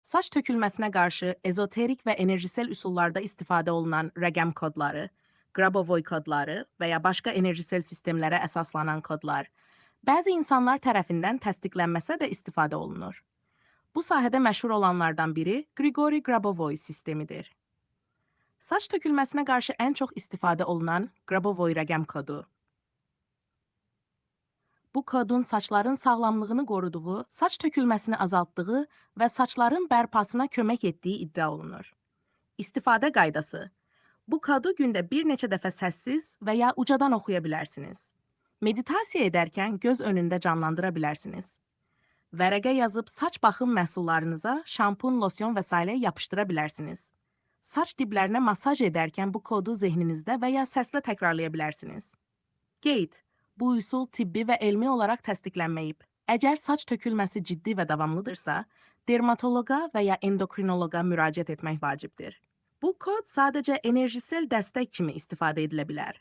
Saç tökülməsinə qarşı ezoterik və enerjisel üsullarda istifadə olunan rəqəm kodları, Grabovoi kodları və ya başqa enerjisel sistemlərə əsaslanan kodlar bəzi insanlar tərəfindən təsdiqlənməsə də istifadə olunur. Bu sahədə məşhur olanlardan biri Grigori Grabovoi sistemidir. Saç tökülməsinə qarşı ən çox istifadə olunan Grabovoi rəqəm kodu. Bu kodun saçların sağlamlığını qoruduğu, saç tökülməsini azaltdığı və saçların bərpasına kömək etdiyi iddia olunur. İstifadə qaydası. Bu kodu gündə bir neçə dəfə səssiz və ya ucadan oxuya bilərsiniz. Meditasiya edərkən göz önündə canlandıra bilərsiniz. Vərəqə yazıb saç baxım məhsullarınıza şampun, losyon və sairə yapışdıra bilərsiniz. Saç diblərinə masaj edərkən bu kodu zehninizdə və ya səslə təkrarlaya bilərsiniz. Qeyd: Bu üsul tibbi və elmi olaraq təsdiqlənməyib. Əgər saç tökülməsi ciddi və davamlıdırsa, dermatoloqa və ya endokrinoloqa müraciət etmək vacibdir. Bu kod sadəcə enerjisel dəstək kimi istifadə edilə bilər.